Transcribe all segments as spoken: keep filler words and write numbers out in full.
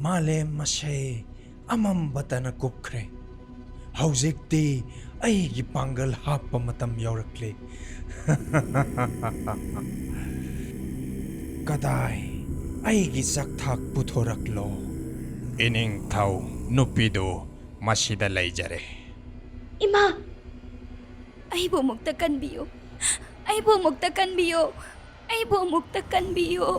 ꯃꯥꯂꯦꯝ ꯑꯁꯦ ꯑꯃꯝꯕꯇꯅ ꯀꯨꯞꯈ꯭ꯔꯦ꯫ ꯍꯧꯖꯤꯛꯇꯤ ꯑꯩꯒꯤ ꯄꯥꯡꯒꯜ ꯍꯥꯞꯄ ꯃꯇꯝ ꯌꯧꯔꯛꯂꯦ꯫ ꯀꯗꯥꯏ? ꯑꯩꯒꯤ ꯆꯥꯛꯊꯥꯛ ꯄꯨꯊꯣꯔꯛꯂꯣ꯫ ꯏꯅꯤꯡꯊꯧ, ꯅꯨꯄꯤꯗꯨ ꯃꯁꯤꯗ ꯂꯩꯖꯔꯦ꯫ ꯏꯃꯥ! ꯑꯩꯕꯨ ꯑꯃꯨꯛꯇ ꯀꯟꯕꯤꯌꯨ꯫ ꯑꯩꯕꯨ ꯑꯃꯨꯛꯇ ꯀꯟꯕꯤꯌꯨ꯫ ꯑꯩꯕꯨ ꯑꯃꯨꯛꯇ ꯀꯟꯕꯤꯌꯨ꯫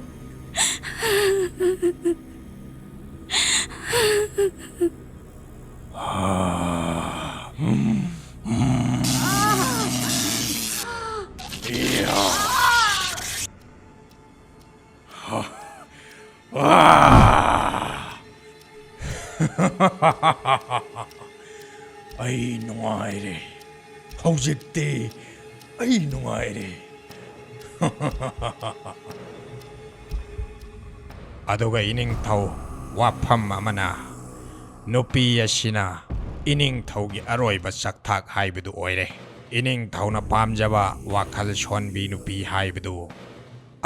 ꯑꯩ ꯅꯨꯡꯉꯥꯏꯔꯦ꯫ ꯍꯧꯖꯤꯛꯇꯤ ꯑꯩ ꯅꯨꯡꯉꯥꯏꯔꯦ꯫ ꯑꯗꯨꯒ ꯏꯅꯤꯡꯊꯧ, ꯋꯥꯐꯝ ꯑꯃꯅ, ꯅꯨꯄꯤ ꯑꯁꯤꯅ ꯏꯅꯤꯡꯊꯧꯒꯤ ꯑꯔꯣꯏꯕ ꯆꯥꯛꯊꯥꯛ ꯍꯥꯏꯕꯗꯨ ꯑꯣꯏꯔꯦ꯫ ꯏꯅꯤꯡꯊꯧꯅ ꯄꯥꯝꯖꯕ ꯋꯥꯈꯜ ꯁꯣꯟꯕꯤ ꯅꯨꯄꯤ ꯍꯥꯏꯕꯗꯨ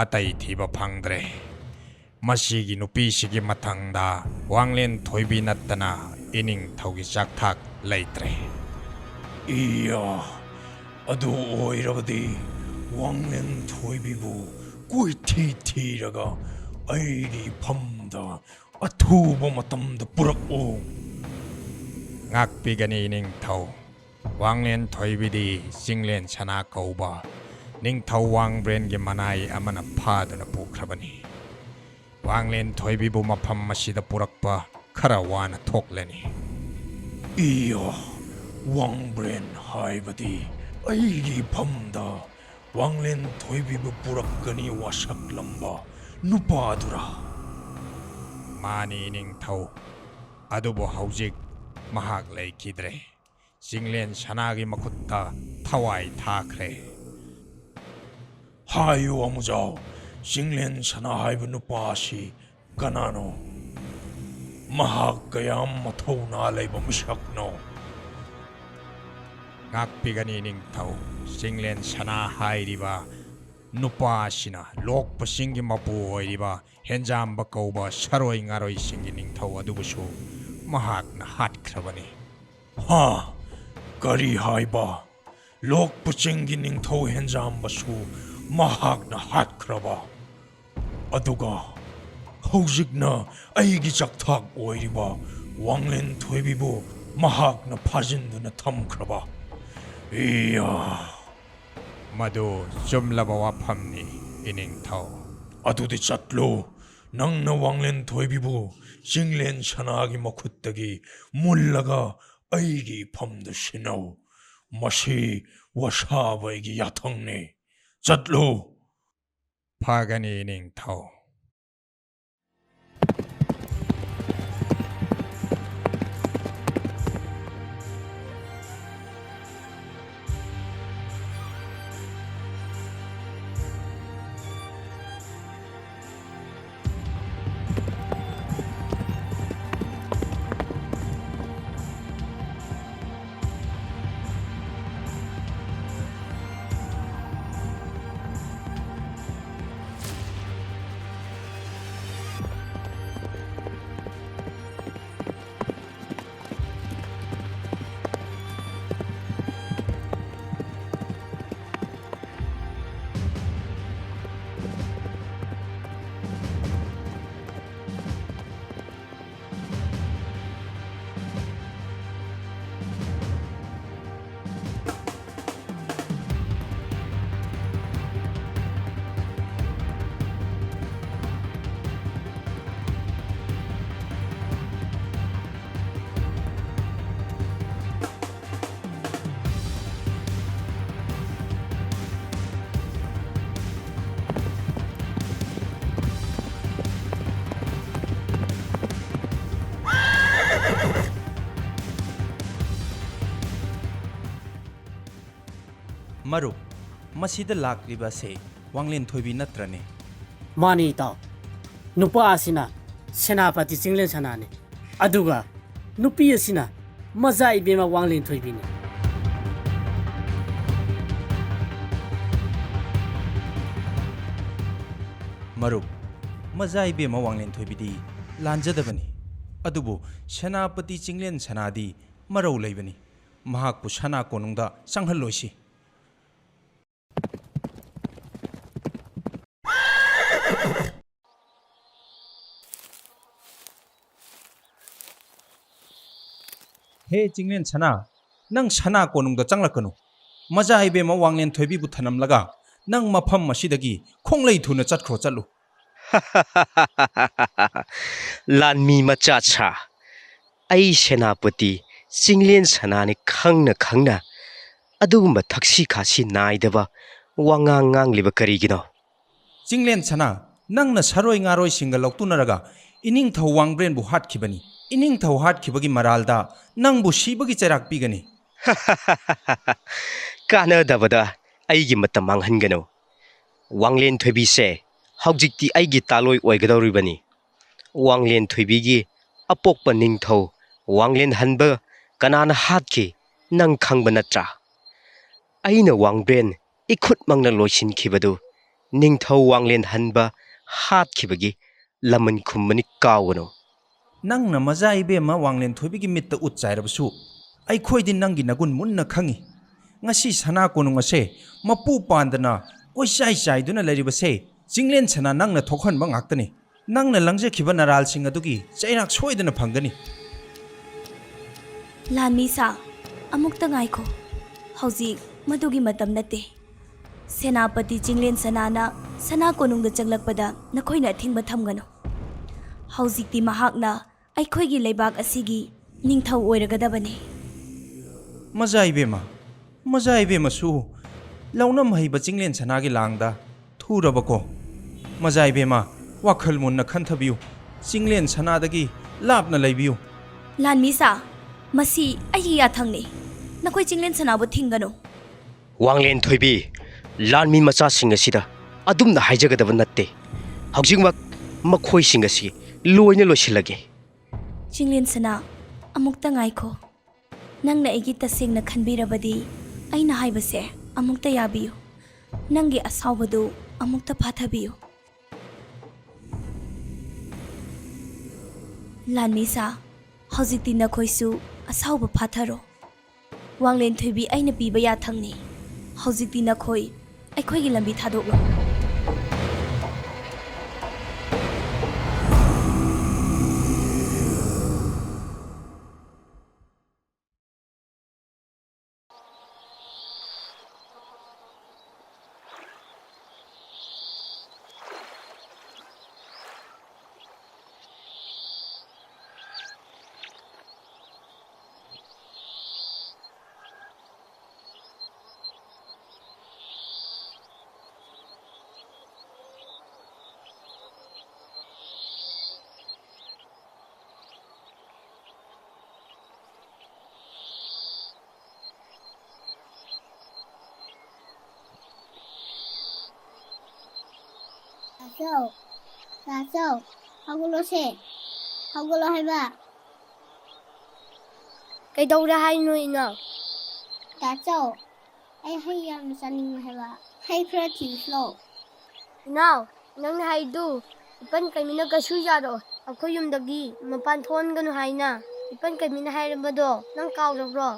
ꯑꯇꯩ ꯊꯤꯕ ꯐꯪꯗ꯭ꯔꯦ꯫ ꯃꯁꯤꯒꯤ ꯅꯨꯄꯤꯁꯤꯒꯤ ꯃꯊꯪꯗ ꯋꯥꯡꯂꯦꯟ ꯊꯣꯏꯕꯤ ꯅꯠꯇꯅ ꯏꯅꯤꯡꯊꯧꯒꯤ ꯆꯥꯛꯊꯥꯛ ꯂꯩꯇ꯭ꯔꯦ꯫ ꯏꯌꯥ, ꯑꯗꯨ ꯑꯣꯏꯔꯕꯗꯤ ꯋꯥꯡꯂꯦꯟ ꯊꯣꯏꯕꯤꯕꯨ ꯀꯣꯏꯊꯤ ꯊꯤꯔꯒ ꯑꯩꯒꯤ ꯐꯝꯗ ꯑꯊꯨꯕ ꯃꯇꯝꯗ ꯄꯨꯔꯛꯎ꯫ ꯉꯥꯛꯄꯤꯒꯅꯤ ꯏꯅꯤꯡꯊꯧ꯫ ꯋꯥꯡꯂꯦꯟ ꯊꯣꯏꯕꯤꯗꯤ ꯆꯤꯡꯂꯦꯟ ꯁꯅꯥ ꯀꯧꯕ ꯅꯤꯡꯊꯧ ꯋꯥꯡꯕ꯭ꯔꯦꯟꯒꯤ ꯃꯅꯥꯏ ꯑꯃꯅ ꯐꯥꯗꯨꯅ ꯄꯨꯈ꯭ꯔꯕꯅꯤ꯫ ꯋꯥꯡꯂꯦꯟ ꯊꯣꯏꯕꯤꯕꯨ ꯃꯐꯝ ꯑꯁꯤꯗ ꯄꯨꯔꯛꯄ ꯈꯔ ꯋꯥꯅ ꯊꯣꯛꯂꯅꯤ꯫ ꯏꯌꯣ, ꯋꯥꯡꯕ꯭ꯔꯦꯟ ꯍꯥꯏꯕꯗꯤ ꯑꯩꯒꯤ ꯐꯝꯗ ꯋꯥꯡꯂꯦꯟ ꯊꯣꯏꯕꯤꯕꯨ ꯄꯨꯔꯛꯀꯅꯤ ꯋꯥꯁꯛꯂꯝꯕ ꯅꯨꯄꯥꯗꯨꯔꯥ? ꯃꯥꯅꯤ, ꯏꯅꯤꯡꯊꯧ꯫ ꯑꯗꯨꯕꯨ ꯍꯧꯖꯤꯛ ꯃꯍꯥꯛ ꯂꯩꯈꯤꯗ꯭ꯔꯦ꯫ ꯆꯤꯡꯂꯦꯟ ꯁꯅꯥꯒꯤ ꯃꯈꯨꯠꯇ ꯊꯋꯥꯏ ꯊꯥꯈ꯭ꯔꯦ꯫ ꯍꯥꯏꯌꯨ ꯑꯃꯨꯖꯥꯎ, ꯆꯤꯡꯂꯦꯟ ꯁꯅꯥ ꯍꯥꯏꯕ ꯅꯨꯄꯥ ꯑꯁꯤ ꯀꯅꯥꯅꯣ? ꯃꯍꯥꯛ ꯀꯌꯥꯝ ꯃꯊꯧꯅꯥ ꯂꯩꯕ ꯃꯤꯁꯛꯅꯣ? ꯉꯥꯛꯄꯤꯒꯅꯤ ꯅꯤꯡꯊꯧ, ꯆꯤꯡꯂꯦꯟ ꯁꯅꯥ ꯍꯥꯏꯔꯤꯕ ꯅꯨꯄꯥ ꯑꯁꯤꯅ ꯂꯣꯛꯄꯁꯤꯡꯒꯤ ꯃꯄꯨ ꯑꯣꯏꯔꯤꯕ ꯍꯦꯟꯖꯥꯝꯕ ꯀꯧꯕ ꯁꯥꯔꯣꯏ ꯉꯥꯔꯣꯏꯁꯤꯡꯒꯤ ꯅꯤꯡꯊꯧ ꯑꯗꯨꯕꯨꯁꯨ ꯃꯍꯥꯛꯅ ꯍꯥꯠꯈ꯭ꯔꯕꯅꯤ꯫ ꯍꯥ? ꯀꯔꯤ ꯍꯥꯏꯕ? ꯂꯣꯛꯄ ꯆꯤꯡꯒꯤ ꯅꯤꯡꯊꯧ ꯍꯦꯟꯖꯥꯝꯕꯁꯨ ꯃꯍꯥꯛꯅ ꯍꯥꯠꯈ꯭ꯔꯕ? ꯑꯗꯨꯒ ꯍꯧꯖꯤꯛꯅ ꯑꯩꯒꯤ ꯆꯥꯛꯊꯥꯛ ꯑꯣꯏꯔꯤꯕ ꯋꯥꯡꯂꯦꯟ ꯊꯣꯏꯕꯤꯕꯨ ꯃꯍꯥꯛꯅ ꯐꯥꯖꯤꯟꯗꯨꯅ ꯊꯝꯈ꯭ꯔꯕ? ꯏꯌꯥ! ꯃꯗꯨ ꯆꯨꯝꯂꯕ ꯋꯥꯐꯝꯅꯤ, ꯏꯅꯤꯡꯊꯧ꯫ ꯑꯗꯨꯗꯤ ꯆꯠꯂꯨ, ꯅꯪꯅ ꯋꯥꯡꯂꯦꯟ ꯊꯣꯏꯕꯤꯕꯨ ꯆꯤꯡꯂꯦꯟ ꯁꯅꯥꯒꯤ ꯃꯈꯨꯠꯇꯒꯤ ꯃꯨꯜꯂꯒ ꯑꯩꯒꯤ ꯏꯐꯝꯗ ꯁꯤꯟꯅꯧ꯫ ꯃꯁꯤ ꯋꯥꯁꯥꯕ ꯑꯩꯒꯤ ꯌꯥꯊꯪꯅꯤ꯫ ꯆꯠꯂꯨ꯫ ꯐꯒꯅꯤ, ꯏꯅꯤꯡꯊꯧ꯫ ꯃꯔꯨꯞ, ꯃꯁꯤꯗ ꯂꯥꯛꯂꯤꯕ ꯑꯁꯦ ꯋꯥꯡꯂꯦꯟ ꯊꯣꯏꯕꯤ ꯅꯠꯇ꯭ꯔꯅꯦ? ꯃꯥꯅꯤ ꯏꯇꯥꯎ, ꯅꯨꯄꯥ ꯑꯁꯤꯅ ꯁꯦꯅꯥꯄꯇꯤ ꯆꯤꯡꯂꯦꯟ ꯁꯅꯥꯅꯤ, ꯑꯗꯨꯒ ꯅꯨꯄꯤ ꯑꯁꯤꯅ ꯃꯖꯥ ꯏꯕꯦꯝꯃ ꯋꯥꯡꯂꯦꯟ ꯊꯣꯏꯕꯤꯅꯤ꯫ ꯃꯔꯨꯞ, ꯃꯖꯥ ꯏꯕꯦꯝꯃ ꯋꯥꯡꯂꯦꯟ ꯊꯣꯏꯕꯤꯗꯤ ꯂꯥꯟꯖꯗꯕꯅꯤ꯫ ꯑꯗꯨꯕꯨ ꯁꯦꯅꯥꯄꯇꯤ ꯆꯤꯡꯂꯦꯟ ꯁꯅꯥꯗꯤ ꯃꯔꯧ ꯂꯩꯕꯅꯤ꯫ ꯃꯍꯥꯛꯄꯨ ꯁꯅꯥ ꯀꯣꯅꯨꯡꯗ ꯆꯪꯍꯜꯂꯣꯏꯁꯤ꯫ ꯍꯦ ꯆꯤꯡꯂꯦꯟ ꯁꯅꯥ, ꯅꯪ ꯁꯅꯥ ꯀꯣꯅꯨꯡꯗ ꯆꯪꯂꯛꯀꯅꯨ꯫ ꯃꯖꯥ ꯏꯕꯦꯝꯃ ꯋꯥꯡꯂꯦꯟ ꯊꯣꯏꯕꯤꯕꯨ ꯊꯅꯝꯂꯒ ꯅꯪ ꯃꯐꯝ ꯑꯁꯤꯗꯒꯤ ꯈꯣꯡꯂꯩ ꯊꯨꯅ ꯆꯠꯈ꯭ꯔꯣ, ꯆꯠꯂꯨ꯫ ꯂꯥꯟꯃꯤ ꯃꯆꯥ ꯁꯥ, ꯑꯩ ꯁꯦꯅꯥꯄꯇꯤ ꯆꯤꯡꯂꯦꯟ ꯁꯅꯥꯅꯤ ꯈꯪꯅ ꯈꯪꯅ ꯑꯗꯨꯒꯨꯝꯕ ꯊꯛꯁꯤ ꯈꯥꯁꯤ ꯅꯥꯏꯗꯕ ꯋꯥꯉꯥꯡ ꯉꯥꯡꯂꯤꯕ ꯀꯔꯤꯒꯤꯅꯣ? ꯆꯤꯡꯂꯦꯟ ꯁꯅꯥ, ꯅꯪꯅ ꯁꯔꯣꯏ ꯉꯥꯔꯣꯏꯁꯤꯡꯒ ꯂꯧꯇꯨꯅꯔꯒ ꯏꯅꯤꯡꯊꯧ ꯋꯥꯡꯕ꯭ꯔꯦꯟꯕꯨ ꯍꯥꯠꯈꯤꯕꯅꯤ꯫ ꯏꯅꯤꯡꯊꯧ ꯍꯥꯠꯈꯤꯕꯒꯤ ꯃꯔꯥꯜꯗ ꯅꯪꯕꯨ ꯁꯤꯕꯒꯤ ꯆꯩꯔꯥꯛ ꯄꯤꯒꯅꯤ꯫ ꯀꯥꯟꯅꯗꯕꯗ ꯑꯩꯒꯤ ꯃꯇꯝ ꯃꯥꯡꯍꯟꯒꯅꯨ꯫ ꯋꯥꯡꯂꯦꯟ ꯊꯣꯏꯕꯤꯁꯦ ꯍꯧꯖꯤꯛꯇꯤ ꯑꯩꯒꯤ ꯇꯥꯂꯣꯏ ꯑꯣꯏꯒꯗꯧꯔꯤꯕꯅꯤ꯫ ꯋꯥꯡꯂꯦꯟ ꯊꯣꯏꯕꯤꯒꯤ ꯑꯄꯣꯛꯄ ꯅꯤꯡꯊꯧ ꯋꯥꯡꯂꯦꯟ ꯍꯟꯕ ꯀꯅꯥꯅ ꯍꯥꯠꯈꯤ, ꯅꯪ ꯈꯪꯕ ꯅꯠꯇ꯭ꯔꯥ? ꯑꯩꯅ ꯋꯥꯡꯕ꯭ꯔꯦꯟ ꯏꯈꯨꯠꯃꯛꯅ ꯂꯣꯏꯁꯤꯟꯈꯤꯕꯗꯨ ꯅꯤꯡꯊꯧ ꯋꯥꯡꯂꯦꯟ ꯍꯟꯕ ꯍꯥꯠꯈꯤꯕꯒꯤ ꯂꯃꯟ ꯈꯨꯝꯕꯅꯤ, ꯀꯥꯎꯒꯅꯨ꯫ ꯅꯪꯅ ꯃꯖꯥ ꯏꯕꯦꯝꯃ ꯋꯥꯡꯂꯦꯟ ꯊꯣꯏꯕꯤꯒꯤ ꯃꯤꯠꯇ ꯎꯠ ꯆꯥꯏꯔꯕꯁꯨ, ꯑꯩꯈꯣꯏꯗꯤ ꯅꯪꯒꯤ ꯅꯒꯨꯟ ꯃꯨꯟꯅ ꯈꯪꯏ꯫ ꯉꯁꯤ ꯁꯅꯥ ꯀꯣꯅꯨꯡ ꯑꯁꯦ ꯃꯄꯨ ꯄꯥꯟꯗꯅ ꯀꯣꯏꯆꯥꯏ ꯆꯥꯏꯗꯨꯅ ꯂꯩꯔꯤꯕꯁꯦ ꯆꯤꯡꯂꯦꯟ ꯁꯅꯥ ꯅꯪꯅ ꯊꯣꯛꯍꯟꯕ ꯉꯥꯛꯇꯅꯤ꯫ ꯅꯪꯅ ꯂꯪꯖꯈꯤꯕ ꯅꯔꯥꯜꯁꯤꯡ ꯑꯗꯨꯒꯤ ꯆꯩꯔꯥꯛ ꯁꯣꯏꯗꯅ ꯐꯪꯒꯅꯤ꯫ ꯂꯥꯟꯃꯤ ꯁꯥ, ꯑꯃꯨꯛꯇ ꯉꯥꯏꯈꯣ꯫ ꯍꯧꯖꯤꯛ ꯃꯗꯨꯒꯤ ꯃꯇꯝ ꯅꯠꯇꯦ꯫ ꯁꯦꯅꯥꯄꯇꯤ ꯆꯤꯡꯂꯦꯟ ꯁꯅꯥꯅ ꯁꯅꯥ ꯀꯣꯅꯨꯡꯗ ꯆꯪꯂꯛꯄꯗ ꯅꯈꯣꯏꯅ ꯑꯊꯤꯡꯕ ꯊꯝꯒꯅꯨ꯫ ꯍꯧꯖꯤꯛꯇꯤ ꯃꯍꯥꯛꯅ ꯑꯩꯈꯣꯏꯒꯤ ꯂꯩꯕꯥꯛ ꯑꯁꯤꯒꯤ ꯅꯤꯡꯊꯧ ꯑꯣꯏꯔꯒꯗꯕꯅꯤ꯫ ꯃꯖꯥ ꯏꯕꯦꯝꯃ, ꯃꯖꯥ ꯏꯕꯦꯝꯃꯁꯨ ꯂꯧꯅꯝ ꯍꯩꯕ ꯆꯤꯡꯂꯦꯟ ꯁꯅꯥꯒꯤ ꯂꯥꯡꯗ ꯊꯨꯔꯕꯀꯣ? ꯃꯖꯥ ꯏꯕꯦꯝꯃ, ꯋꯥꯈꯜ ꯃꯨꯟꯅ ꯈꯟꯊꯕꯤꯌꯨ꯫ ꯆꯤꯡꯂꯦꯟ ꯁꯅꯥꯗꯒꯤ ꯂꯥꯞꯅ ꯂꯩꯕꯤꯌꯨ꯫ ꯂꯥꯟꯃꯤ ꯁꯥ, ꯃꯁꯤ ꯑꯩꯒꯤ ꯌꯥꯊꯪꯅꯤ꯫ ꯅꯈꯣꯏ ꯆꯤꯡꯂꯦꯟ ꯁꯅꯥꯕꯨ ꯊꯤꯡꯒꯅꯨ꯫ ꯋꯥꯡꯂꯦꯟ ꯊꯣꯏꯕꯤ, ꯂꯥꯟꯃꯤ ꯃꯆꯥꯁꯤꯡ ꯑꯁꯤꯗ ꯑꯗꯨꯝꯅ ꯍꯥꯏꯖꯒꯗꯕ ꯅꯠꯇꯦ꯫ ꯍꯧꯖꯤꯛꯃꯛ ꯃꯈꯣꯏꯁꯤꯡ ꯑꯁꯤ ꯂꯣꯏꯅ ꯂꯣꯏꯁꯤꯜꯂꯒꯦ꯫ ꯆꯤꯡꯂꯦꯟ ꯁꯅꯥ, ꯑꯃꯨꯛꯇ ꯉꯥꯏꯈꯣ꯫ ꯅꯪꯅ ꯑꯩꯒꯤ ꯇꯁꯦꯡꯅ ꯈꯟꯕꯤꯔꯕꯗꯤ ꯑꯩꯅ ꯍꯥꯏꯕꯁꯦ ꯑꯃꯨꯛꯇ ꯌꯥꯕꯤꯌꯨ꯫ ꯅꯪꯒꯤ ꯑꯁꯥꯎꯕꯗꯨ ꯑꯃꯨꯛꯇ ꯐꯥꯊꯕꯤꯌꯨ꯫ ꯂꯥꯟꯃꯤ ꯁꯥ, ꯍꯧꯖꯤꯛꯇꯤ ꯅꯈꯣꯏꯁꯨ ꯑꯁꯥꯎꯕ ꯐꯥꯊꯔꯣ꯫ ꯋꯥꯡꯂꯦꯟ ꯊꯣꯏꯕꯤ ꯑꯩꯅ ꯄꯤꯕ ꯌꯥꯊꯪꯅꯤ꯫ ꯍꯧꯖꯤꯛꯇꯤ ꯅꯈꯣꯏ ꯑꯩꯈꯣꯏꯒꯤ ꯂꯝꯕꯤ ꯊꯥꯗꯣꯛꯂꯣ꯫ ꯇꯥꯆꯧ, ꯇꯥꯆꯧ, ꯍꯧꯒꯠꯂꯣꯁꯦ꯫ ꯍꯧꯒꯠꯂꯣ ꯍꯥꯏꯕ꯫ ꯀꯩꯗꯧꯔꯦ ꯍꯥꯏꯅꯣ, ꯏꯅꯥꯎ? ꯇꯥꯆꯧ, ꯑꯩ ꯍꯩ ꯌꯥꯝꯅ ꯆꯥꯅꯤꯡꯉꯦ ꯍꯥꯏꯕ꯫ ꯍꯩ ꯈꯔ ꯊꯤꯔꯨꯁꯤ ꯂꯥꯎ꯫ ꯏꯅꯥꯎ, ꯅꯪꯅ ꯍꯥꯏꯗꯨ ꯏꯄꯟ ꯀꯩꯃꯤꯅ ꯀꯩꯁꯨ ꯌꯥꯔꯣꯏ꯫ ꯑꯩꯈꯣꯏ ꯌꯨꯝꯗꯒꯤ ꯃꯄꯥꯟ ꯊꯣꯛꯍꯟꯒꯅꯨ ꯍꯥꯏꯅ ꯏꯄꯟ ꯀꯩꯃꯤꯅ ꯍꯥꯏꯔꯝꯕꯗꯣ ꯅꯪ ꯀꯥꯎꯔꯕ꯭ꯔꯣ?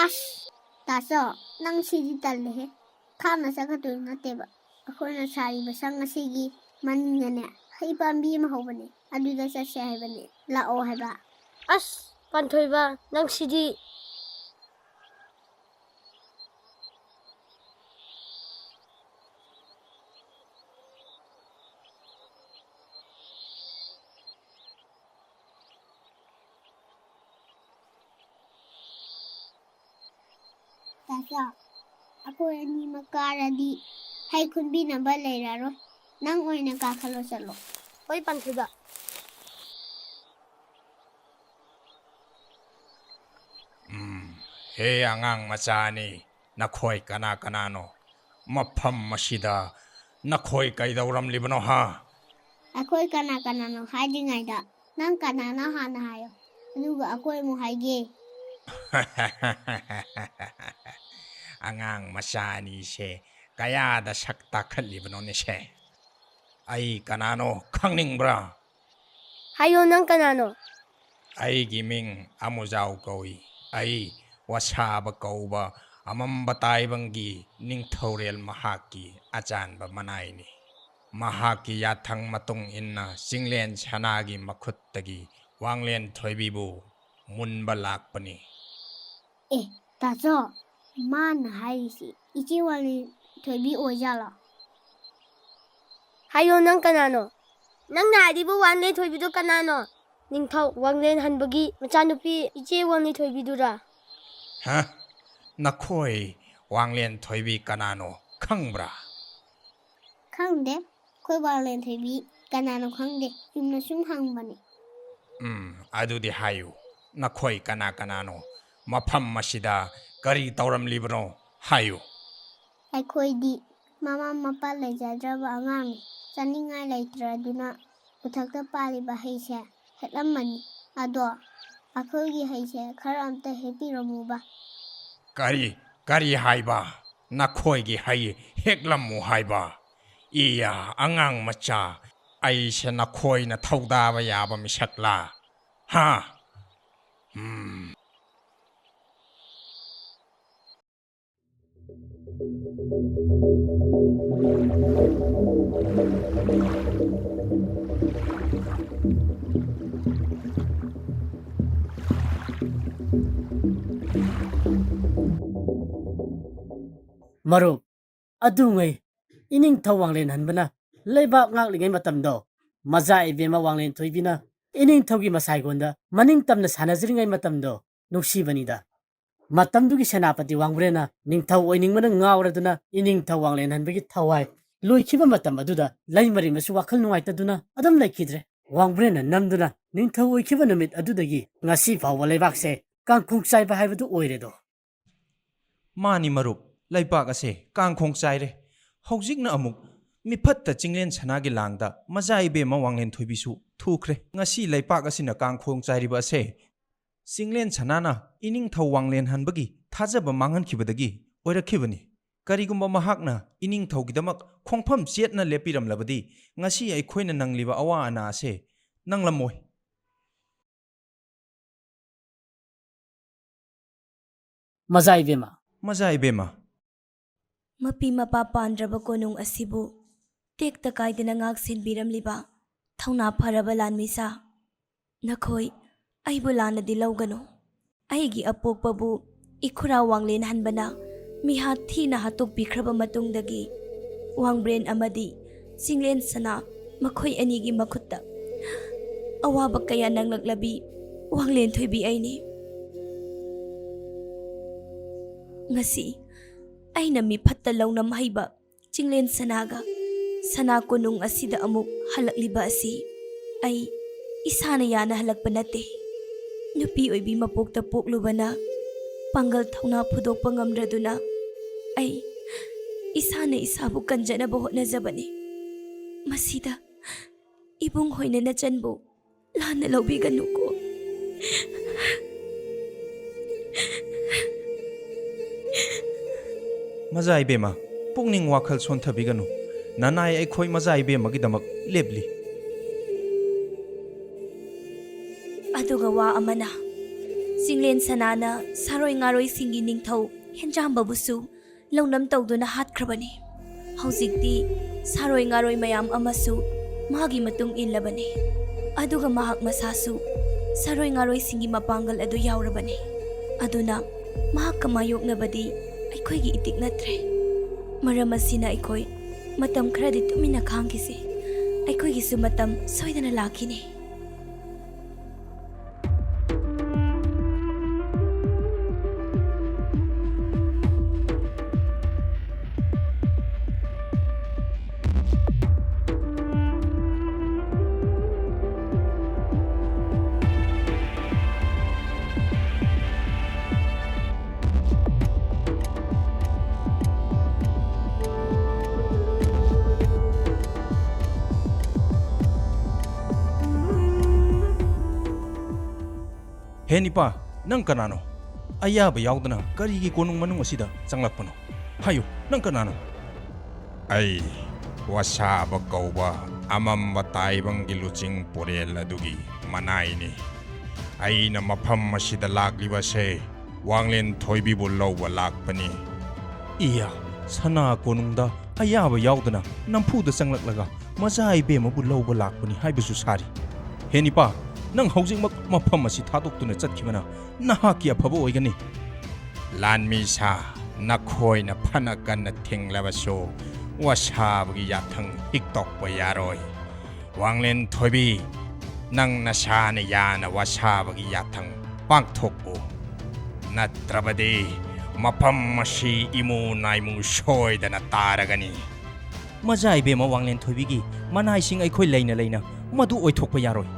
ꯑꯁ! ꯇꯥꯆꯧ, ꯅꯪ ꯁꯤꯗꯤ ꯇꯜꯂꯦꯍꯦ꯫ ꯈꯥꯝꯅ ꯆꯠꯀꯗꯣꯏ ꯅꯠꯇꯦꯕ꯫ ꯑꯩꯈꯣꯏꯅ ꯁꯥꯔꯤꯕ ꯁꯪ ꯑꯁꯤꯒꯤ ꯃꯅꯤꯡꯗꯅꯦ, ꯍꯩ ꯄꯥꯝꯕꯤ ꯑꯃ ꯍꯧꯕꯅꯦ꯫ ꯑꯗꯨꯗ ꯆꯠꯁꯦ ꯍꯥꯏꯕꯅꯦ꯫ ꯂꯥꯛꯑꯣ ꯍꯥꯏꯕ꯫ ꯑꯁ! ꯄꯥꯟꯊꯣꯏꯕ, ꯅꯪ ꯁꯤꯗꯤ꯫ ꯇꯥꯆꯧ, ꯑꯩꯈꯣꯏ ꯑꯅꯤꯃꯛ ꯀꯥꯔꯗꯤ ꯍꯩ ꯈꯨꯟꯕꯤꯅꯕ ꯂꯩꯔꯔꯣꯏ꯫ ꯅꯪ ꯑꯣꯏꯅ ꯀꯥꯈꯠꯂꯣ ꯆꯠꯂꯣ꯫ ꯍꯣꯏ, ꯄꯥꯟꯊꯣꯏꯕ꯫ ꯎꯝ, ꯍꯦ ꯑꯉꯥꯡ ꯃꯆꯥ ꯑꯅꯤ, ꯅꯈꯣꯏ ꯀꯅꯥ ꯀꯅꯥꯅꯣ? ꯃꯐꯝ ꯑꯁꯤꯗ ꯅꯈꯣꯏ ꯀꯩꯗꯧꯔꯝꯂꯤꯕꯅꯣ, ꯍꯥ? ꯑꯩꯈꯣꯏ ꯀꯅꯥ ꯀꯅꯥꯅꯣ ꯍꯥꯏꯗ꯭ꯔꯤꯉꯩꯗ ꯅꯪ ꯀꯅꯥꯅꯣ ꯍꯥꯟꯅ ꯍꯥꯏꯌꯣ, ꯑꯗꯨꯒ ꯑꯩꯈꯣꯏ ꯑꯃꯨꯛ ꯍꯥꯏꯒꯦ꯫ ꯑꯉꯥꯡ ꯃꯆꯥ ꯑꯅꯤꯁꯦ ꯀꯌꯥꯗ ꯁꯛ ꯇꯥꯛꯈꯠꯂꯤꯕꯅꯣꯅꯦꯁꯦ? ꯑꯩ ꯀꯅꯥꯅꯣ ꯈꯪꯅꯤꯡꯕ꯭ꯔꯥ? ꯍꯥꯏꯌꯣ, ꯅꯪ ꯀꯅꯥꯅꯣ? ꯑꯩꯒꯤ ꯃꯤꯡ ꯑꯃꯨꯖꯥꯎ ꯀꯧꯏ꯫ ꯑꯩ ꯋꯥꯁꯥꯕ ꯀꯧꯕ ꯑꯃꯝꯕ ꯇꯥꯏꯕꯪꯒꯤ ꯅꯤꯡꯊꯧꯔꯦꯜ ꯃꯍꯥꯛꯀꯤ ꯑꯆꯥꯟꯕ ꯃꯅꯥꯏꯅꯤ꯫ ꯃꯍꯥꯛꯀꯤ ꯌꯥꯊꯪ ꯃꯇꯨꯡ ꯏꯟꯅ ꯆꯤꯡꯂꯦꯟ ꯁꯅꯥꯒꯤ ꯃꯈꯨꯠꯇꯒꯤ ꯋꯥꯡꯂꯦꯟ ꯊꯣꯏꯕꯤꯕꯨ ꯃꯨꯟꯕ ꯂꯥꯛꯄꯅꯤ꯫ ꯑꯦ, ꯇꯥꯆꯧ, ꯃꯥꯅ ꯍꯥꯏꯔꯤꯁꯤ ꯏꯆꯦ ꯋꯥꯡꯂꯦꯟ ꯊꯣꯏꯕꯤ ꯑꯣꯏꯖꯥꯠꯂꯣ? ꯍꯥꯏꯌꯣ, ꯅꯪ ꯀꯅꯥꯅꯣ? ꯅꯪꯅ ꯍꯥꯏꯔꯤꯕ ꯋꯥꯡꯂꯦꯟ ꯊꯣꯏꯕꯤꯗꯣ ꯀꯅꯥꯅꯣ? ꯅꯤꯡꯊꯧ ꯋꯥꯡꯂꯦꯟ ꯍꯟꯕꯒꯤ ꯃꯆꯥꯅꯨꯄꯤ ꯏꯆꯦ ꯋꯥꯡꯂꯦꯟ ꯊꯣꯏꯕꯤꯗꯨꯔꯥ? ꯍꯥ? ꯅꯈꯣꯏ ꯋꯥꯡꯂꯦꯟ ꯊꯣꯏꯕꯤ ꯀꯅꯥꯅꯣ ꯈꯪꯕ꯭ꯔꯥ? ꯈꯪꯗꯦ꯫ ꯑꯩꯈꯣꯏ ꯋꯥꯡꯂꯦꯟ ꯊꯣꯏꯕꯤ ꯀꯅꯥꯅꯣ ꯈꯪꯗꯦ꯫ ꯆꯨꯝꯅ ꯁꯨꯝ ꯍꯪꯕꯅꯤ꯫ ꯎꯝ, ꯑꯗꯨꯗꯤ ꯍꯥꯏꯌꯨ꯫ ꯅꯈꯣꯏ ꯀꯅꯥ ꯀꯅꯥꯅꯣ? ꯃꯐꯝ ꯑꯁꯤꯗ ꯀꯔꯤ ꯇꯧꯔꯝꯂꯤꯕꯅꯣ? ꯍꯥꯏꯌꯨ꯫ ꯑꯩꯈꯣꯏꯗꯤ ꯃꯃꯥ ꯃꯄꯥ ꯂꯩꯖꯗ꯭ꯔꯕ ꯑꯉꯥꯡꯅꯤ꯫ ꯆꯥꯅꯤꯡꯉꯥꯏ ꯂꯩꯇ꯭ꯔꯗꯨꯅ ꯎꯊꯛꯇ ꯄꯥꯜꯂꯤꯕ ꯍꯩꯁꯦ ꯍꯦꯛꯂꯝꯃꯅꯤ꯫ ꯑꯗꯣ ꯑꯩꯈꯣꯏꯒꯤ ꯍꯩꯁꯦ ꯈꯔ ꯑꯝꯇ ꯍꯦꯛꯄꯤꯔꯝꯃꯨꯕ꯫ ꯀꯔꯤ, ꯀꯔꯤ ꯍꯥꯏꯕ? ꯅꯈꯣꯏꯒꯤ ꯍꯩ ꯍꯦꯛꯂꯝꯃꯨ ꯍꯥꯏꯕ? ꯏꯌꯥ, ꯑꯉꯥꯡ ꯃꯆꯥ, ꯑꯩꯁꯦ ꯅꯈꯣꯏꯅ ꯊꯧꯗꯥꯕ ꯌꯥꯕ ꯃꯤꯁꯛꯂꯥ? ꯍꯥ? ꯎꯝ꯫ ꯃꯔꯨꯞ, ꯑꯗꯨꯉꯩ ꯏꯅꯤꯡꯊꯧ ꯋꯥꯡꯂꯦꯟ ꯍꯟꯕꯅ ꯂꯩꯕꯥꯛ ꯉꯥꯛꯂꯤꯉꯩ ꯃꯇꯝꯗꯣ, ꯃꯖꯥ ꯏꯕꯦꯝꯃ ꯋꯥꯡꯂꯦꯟ ꯊꯣꯏꯕꯤꯅ ꯏꯅꯤꯡꯊꯧꯒꯤ ꯃꯁꯥꯏꯒꯣꯟꯗ ꯃꯅꯤꯡ ꯇꯝꯅ ꯁꯥꯟꯅꯖꯔꯤꯉꯩ ꯃꯇꯝꯗꯣ ꯅꯨꯡꯁꯤꯕꯅꯤꯗ꯫ ꯃꯇꯝꯗꯨꯒꯤ ꯁꯦꯅꯥꯄꯇꯤ ꯋꯥꯡꯕ꯭ꯔꯦꯟꯅ ꯅꯤꯡꯊꯧ ꯑꯣꯏꯅꯤꯡꯕꯅ ꯉꯥꯎꯔꯗꯨꯅ ꯏꯅꯤꯡꯊꯧ ꯋꯥꯡꯂꯦꯟ ꯍꯟꯕꯒꯤ ꯊꯋꯥꯏ ꯂꯣꯏꯈꯤꯕ ꯃꯇꯝ ꯑꯗꯨꯗ ꯂꯩꯃꯔꯦꯝꯕꯁꯨ ꯋꯥꯈꯜ ꯅꯨꯡꯉꯥꯏꯇꯗꯨꯅ ꯑꯗꯨꯝ ꯂꯩꯈꯤꯗ꯭ꯔꯦ꯫ ꯋꯥꯡꯕ꯭ꯔꯦꯟꯅ ꯅꯝꯗꯨꯅ ꯅꯤꯡꯊꯧ ꯑꯣꯏꯈꯤꯕ ꯅꯨꯃꯤꯠ ꯑꯗꯨꯗꯒꯤ ꯉꯁꯤ ꯐꯥꯎꯕ ꯂꯩꯕꯥꯛꯁꯦ ꯀꯥꯡꯈꯣꯡ ꯆꯥꯏꯕ ꯍꯥꯏꯕꯗꯨ ꯑꯣꯏꯔꯦꯗꯣ꯫ ꯃꯥꯅꯤ ꯃꯔꯨꯞ, ꯂꯩꯄꯥꯛ ꯑꯁꯦ ꯀꯥꯡꯈꯣꯡ ꯆꯥꯏꯔꯦ꯫ ꯍꯧꯖꯤꯛꯅ ꯑꯃꯨꯛ ꯃꯤꯐꯠꯇ ꯆꯤꯡꯂꯦꯟ ꯁꯅꯥꯒꯤ ꯂꯥꯡꯗ ꯃꯖꯥ ꯏꯕꯦꯝꯃ ꯋꯥꯡꯂꯦꯟ ꯊꯣꯏꯕꯤꯁꯨ ꯊꯨꯈ꯭ꯔꯦ꯫ ꯉꯁꯤ ꯂꯩꯄꯥꯛ ꯑꯁꯤꯅ ꯀꯥꯡꯈꯣꯡ ꯆꯥꯏꯔꯤꯕ ꯑꯁꯦ ꯆꯤꯡꯂꯦꯟ ꯁꯅꯥꯅ ꯏꯅꯤꯡꯊꯧ ꯋꯥꯡꯂꯦꯟ ꯍꯟꯕꯒꯤ ꯊꯥꯖꯕ ꯃꯥꯡꯍꯟꯈꯤꯕꯗꯒꯤ ꯑꯣꯏꯔꯛꯈꯤꯕꯅꯤ꯫ ꯀꯔꯤꯒꯨꯝꯕ ꯃꯍꯥꯛꯅ ꯏꯅꯤꯡꯊꯧꯒꯤꯗꯃꯛ ꯈꯣꯡꯐꯝ ꯆꯦꯠꯅ ꯂꯦꯞꯄꯤꯔꯝꯂꯕꯗꯤ ꯉꯁꯤ ꯑꯩꯈꯣꯏꯅ ꯅꯪꯂꯤꯕ ꯑꯋꯥ ꯑꯅꯥ ꯑꯁꯦ ꯅꯪꯂꯝꯃꯣꯏ꯫ ꯃꯖꯥ ꯏꯕꯦꯝꯃ꯫ ꯃꯖꯥ ꯏꯕꯦꯝꯃ꯫ ꯃꯄꯤ ꯃꯄꯥ ꯄꯥꯟꯗ꯭ꯔꯕ ꯀꯣꯅꯨꯡ ꯑꯁꯤꯕꯨ ꯇꯦꯛꯇ ꯀꯥꯏꯗꯅ ꯉꯥꯛ ꯁꯦꯟꯕꯤꯔꯝꯂꯤꯕ ꯊꯧꯅꯥ ꯐꯔꯕ ꯂꯥꯟꯃꯤꯁꯥ, ꯅꯈꯣꯏ ꯑꯩꯕꯨ ꯂꯥꯟꯅꯗꯤ ꯂꯧꯒꯅꯨ꯫ ꯑꯩꯒꯤ ꯑꯄꯣꯛꯄꯕꯨ ꯏꯈꯨꯔꯥ ꯋꯥꯡꯂꯦꯟ ꯍꯟꯕꯅ ꯃꯤꯍꯥꯠ ꯊꯤꯅ ꯍꯥꯠꯇꯣꯛꯄꯤꯈ꯭ꯔꯕ ꯃꯇꯨꯡꯗꯒꯤ, ꯋꯥꯡꯕ꯭ꯔꯦꯟ ꯑꯃꯗꯤ ꯆꯤꯡꯂꯦꯟ ꯁꯅꯥ ꯃꯈꯣꯏ ꯑꯅꯤꯒꯤ ꯃꯈꯨꯠꯇ ꯑꯋꯥꯕ ꯀꯌꯥ ꯅꯪꯂꯛꯂꯕꯤ ꯋꯥꯡꯂꯦꯟ ꯊꯣꯏꯕꯤ ꯑꯩꯅꯤ꯫ ꯉꯁꯤ ꯑꯩꯅ ꯃꯤꯐꯠꯇ ꯂꯧꯅꯝ ꯍꯩꯕ ꯆꯤꯡꯂꯦꯟ ꯁꯅꯥꯒ ꯁꯅꯥ ꯀꯣꯅꯨꯡ ꯑꯁꯤꯗ ꯑꯃꯨꯛ ꯍꯜꯂꯛꯂꯤꯕ ꯑꯁꯤ ꯑꯩ ꯏꯁꯥꯅ ꯌꯥꯅ ꯍꯜꯂꯛꯄ ꯅꯠꯇꯦ꯫ ꯅꯨꯄꯤ ꯑꯣꯏꯕꯤ ꯃꯄꯣꯛꯇ ꯄꯣꯛꯂꯨꯕꯅ ꯄꯥꯡꯒꯜ ꯊꯧꯅꯥ ꯐꯨꯗꯣꯛꯄ ꯉꯝꯗ꯭ꯔꯗꯨꯅ ꯑꯩ ꯏꯁꯥꯅ ꯏꯁꯥꯕꯨ ꯀꯟꯖꯅꯕ ꯍꯣꯠꯅꯖꯕꯅꯤ꯫ ꯃꯁꯤꯗ ꯏꯕꯨꯡ ꯍꯣꯏꯅ ꯅꯆꯟꯕꯨ ꯂꯥꯟꯅ ꯂꯧꯕꯤꯒꯅꯨꯀꯣ꯫ ꯃꯖꯥ ꯏꯕꯦꯝꯃ, ꯄꯨꯛꯅꯤꯡ ꯋꯥꯈꯜ ꯁꯣꯟꯊꯕꯤꯒꯅꯨ꯫ ꯅꯅꯥꯏ ꯑꯩꯈꯣꯏ ꯃꯖꯥ ꯏꯕꯦꯝꯃꯒꯤꯗꯃꯛ ꯂꯦꯞꯂꯤ꯫ ꯑꯗꯨꯒ ꯋꯥ ꯑꯃꯅ, ꯆꯤꯡꯂꯦꯟ ꯁꯅꯥꯅ ꯁꯥꯔꯣꯏ ꯉꯥꯔꯣꯏꯁꯤꯡꯒꯤ ꯅꯤꯡꯊꯧ ꯍꯦꯟꯖꯥꯝꯕꯕꯨꯁꯨ ꯂꯧꯅꯝ ꯇꯧꯗꯨꯅ ꯍꯥꯠꯈ꯭ꯔꯕꯅꯤ꯫ ꯍꯧꯖꯤꯛꯇꯤ ꯁꯥꯔꯣꯏ ꯉꯥꯔꯣꯏ ꯃꯌꯥꯝ ꯑꯃꯁꯨ ꯃꯥꯒꯤ ꯃꯇꯨꯡ ꯏꯜꯂꯕꯅꯤ꯫ ꯑꯗꯨꯒ ꯃꯍꯥꯛ ꯃꯁꯥꯁꯨ ꯁꯥꯔꯣꯏ ꯉꯥꯔꯣꯏꯁꯤꯡꯒꯤ ꯃꯄꯥꯡꯒꯜ ꯑꯗꯨ ꯌꯥꯎꯔꯕꯅꯤ꯫ ꯑꯗꯨꯅ ꯃꯍꯥꯛꯀ ꯃꯥꯌꯣꯛꯅꯕꯗꯤ ꯑꯩꯈꯣꯏꯒꯤ ꯏꯇꯤꯛ ꯅꯠꯇ꯭ꯔꯦ꯫ ꯃꯔꯝ ꯑꯁꯤꯅ ꯑꯩꯈꯣꯏ ꯃꯇꯝ ꯈꯔꯗꯤ ꯇꯨꯃꯤꯟꯅ ꯈꯥꯡꯈꯤꯁꯤ꯫ ꯑꯩꯈꯣꯏꯒꯤꯁꯨ ꯃꯇꯝ ꯁꯣꯏꯗꯅ ꯂꯥꯛꯈꯤꯅꯤ꯫ ꯍꯦ ꯅꯤꯄꯥ, ꯅꯪ ꯀꯅꯥꯅꯣ? ꯑꯌꯥꯕ ꯌꯥꯎꯗꯅ ꯀꯔꯤꯒꯤ ꯀꯣꯅꯨꯡ ꯃꯅꯨꯡ ꯑꯁꯤꯗ ꯆꯪꯂꯛꯄꯅꯣ? ꯍꯥꯏꯌꯨ, ꯅꯪ ꯀꯅꯥꯅꯣ? ꯑꯩ ꯋꯥꯁꯥꯕ ꯀꯧꯕ ꯑꯃꯝꯕ ꯇꯥꯏꯕꯪꯒꯤ ꯂꯨꯆꯤꯡ ꯄꯨꯔꯦꯜ ꯑꯗꯨꯒꯤ ꯃꯅꯥꯏꯅꯤ꯫ ꯑꯩꯅ ꯃꯐꯝ ꯑꯁꯤꯗ ꯂꯥꯛꯂꯤꯕꯁꯦ ꯋꯥꯡꯂꯦꯟ ꯊꯣꯏꯕꯤꯕꯨ ꯂꯧꯕ ꯂꯥꯛꯄꯅꯤ꯫ ꯏꯌꯥ, ꯁꯅꯥ ꯀꯣꯅꯨꯡꯗ ꯑꯌꯥꯕ ꯌꯥꯎꯗꯅ ꯅꯝꯐꯨꯗ ꯆꯪꯂꯛꯂꯒ ꯃꯆꯥ ꯏꯕꯦꯝꯃꯕꯨ ꯂꯧꯕ ꯂꯥꯛꯄꯅꯤ ꯍꯥꯏꯕꯁꯨ ꯁꯥꯔꯤ꯫ ꯍꯦ ꯅꯤꯄꯥ, ꯅꯪ ꯍꯧꯖꯤꯛꯃꯛ ꯃꯐꯝ ꯑꯁꯤ ꯊꯥꯗꯣꯛꯇꯨꯅ ꯆꯠꯈꯤꯕꯅ ꯅꯍꯥꯛꯀꯤ ꯑꯐꯕ ꯑꯣꯏꯒꯅꯤ꯫ ꯂꯥꯟꯃꯤ ꯁꯥ, ꯅꯈꯣꯏꯅ ꯐꯅ ꯀꯟꯅ ꯊꯤꯡꯂꯕꯁꯨ ꯋꯥꯁꯥꯕꯒꯤ ꯌꯥꯊꯪ ꯍꯤꯛꯇꯣꯛꯄ ꯌꯥꯔꯣꯏ꯫ ꯋꯥꯡꯂꯦꯟ ꯊꯣꯏꯕꯤ, ꯅꯪ ꯅꯁꯥꯅ ꯌꯥꯅ ꯋꯥꯁꯥꯕꯒꯤ ꯌꯥꯊꯪ ꯄꯥꯡꯊꯣꯛꯎ꯫ ꯅꯠꯇ꯭ꯔꯕꯗꯤ ꯃꯐꯝ ꯑꯁꯤ ꯏꯃꯨ ꯅꯥꯏꯃꯨ ꯁꯣꯏꯗꯅ ꯇꯥꯔꯒꯅꯤ꯫ ꯃꯆꯥ ꯏꯕꯦꯝꯃ ꯋꯥꯡꯂꯦꯟ ꯊꯣꯏꯕꯤꯒꯤ ꯃꯅꯥꯏꯁꯤꯡ ꯑꯩꯈꯣꯏ ꯂꯩꯅ ꯂꯩꯅ ꯃꯗꯨ ꯑꯣꯏꯊꯣꯛꯄ ꯌꯥꯔꯣꯏ꯫